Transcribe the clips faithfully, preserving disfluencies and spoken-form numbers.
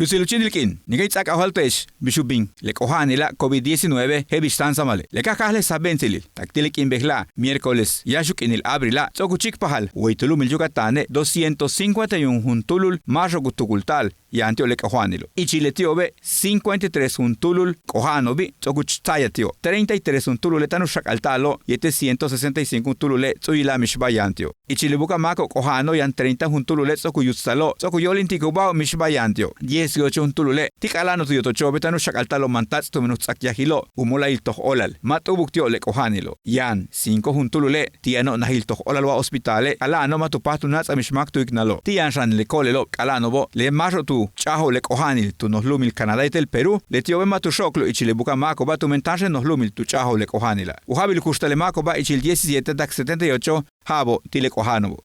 Yutsil u chíinil k'iin, ninkay ts'áak a ojéelte'ex bix u bin le k'oja'anila' covid diecinueve je'el bix sáansamale'. Le ka káajal le sajbe'entsilil tak ti' le k'iin bejela' miércoles yáax u k'iinil abrila' ts'o'ok u chíikpajal way tu lu'umil Yucatane' doscientos cincuenta y uno juntúulul máaxo'ob ku tukulta'al yaan ti'ob le k'oja'anilo'. Ichil leti'obe' cincuenta y tres juntúulul k'oja'ano'obi' ts'o'ok u ch tsa'ayal ti'ob. Treinta y tres juntúulule' táan u xak'alta'alo' yéetel ciento sesenta y cinco juntúulule' ts'u'uyila'an mixba'al yaan ti'ob. Ichil u buka'aj máako'ob k'oja'ano' yaan treinta juntúulule' ts'o'ok u yutsalo'ob ts'o'ok u yóolintiko'obao'ob mixba'al yaan ti'ob. Dieciocho juntúulule' ti' k'ala'ano'ob tu yotocho'obe' táan u xak'alta'alo'ob mantats' tumen u ts'áak yajilo' u mola'ayil toj óolal. Ma' t'u'ubuk ti'ob le k'oja'anilo'. Yaan cinco juntúulule' ti' yano'ob najil toj óolal wa hospitale', k'ala'ano'ob ma' tu páajtal u náats'amil máak tu yiknalo'ob. Ti' yaan xan le ko'olelo'ob k'ala'ano'obo' le máaxo'ob tu ch'a'ajo'ob le k'oja'anil tu noj lu'umil Canadá yéetel Perú, leti'obe' ma' tu xo'oklo'ob ichil le buka'aj máako'oba' tumen táanxan noj lu'umil tu ch'a'ajo'ob le k'oja'anila'. U ja'abil u kuxtal le máako'oba' ichil diecisiete tak setenta y ocho ja'abo'ob ti' le k'oja'ano'obo'.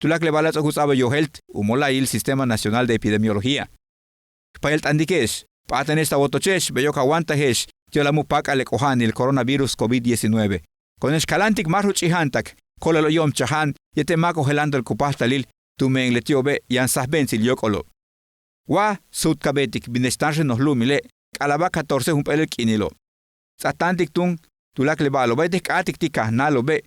Tuláakal le ba'ala' ts'o'ok u ts'a'abal yojéelt u mola'ayil Sistema Nacional de Epidemiología. K payalt'antike'ex, p'áatene'ex ta wotoche'ex beyo' ka wáantaje'ex ti'al a mu' páak'al le k'oja'anil coronavirus covid diecinueve. Ko'one'ex kaláantik máax u ch'ija'antak ko'olelo'ob yo'omchaja'an yéetel máako'ob jeláanta'al ku páajtalil tumen leti'obe' yaan sajbe'entsil yóok'olo'ob. Wa suut ka beetik bine'ex táanxan noj lu'umile' k'a'ala'aba' catorce jump'éelel k'iinilo'. Ts'aatáantik túun tuláakal le ba'alo'oba' yéetel k káajtik ti' kajnáalo'obe'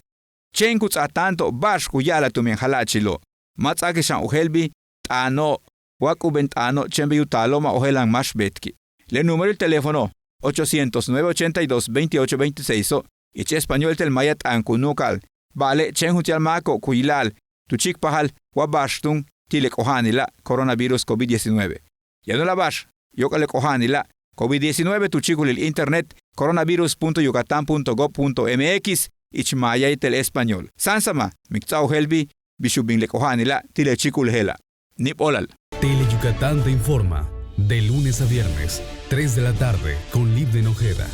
chéen ku ts'aatáanto'ob ba'ax ku ya'ala'al tumen jala'achilo'. Ma' ts'áakix xan u je'elbil t'aano'ob wa k'uben t'aano'ob chéen bey u taalo'ob ma' ojéela'an máax beetiki'. Le númeroil teléfono ochocientos nueve ochenta y dos veintiocho veintiseiso' ich español yéetel maaya t'aan ku nu'uka'al. Ba'ale' chéen juntili'al máako'ob ku yila'al tu chíikpajal wa ba'ax túun ti' le k'oja'anila' coronavirus covid diecinueve. Yaan u láak' ba'ax yóok'lal le k'oja'anila' covid diecinueve tu chíikulil internet coronavirus punto yucatán punto gob punto mx ich maaya yéetel español. Sáansama, míin k ts'áa u je'elbil bix u bin le k'oja'anila' ti' le chíikul je'ela'. Níib óolal. Tele Yucatán te informa de lunes a viernes, tres de la tarde, con Livden Ojeda.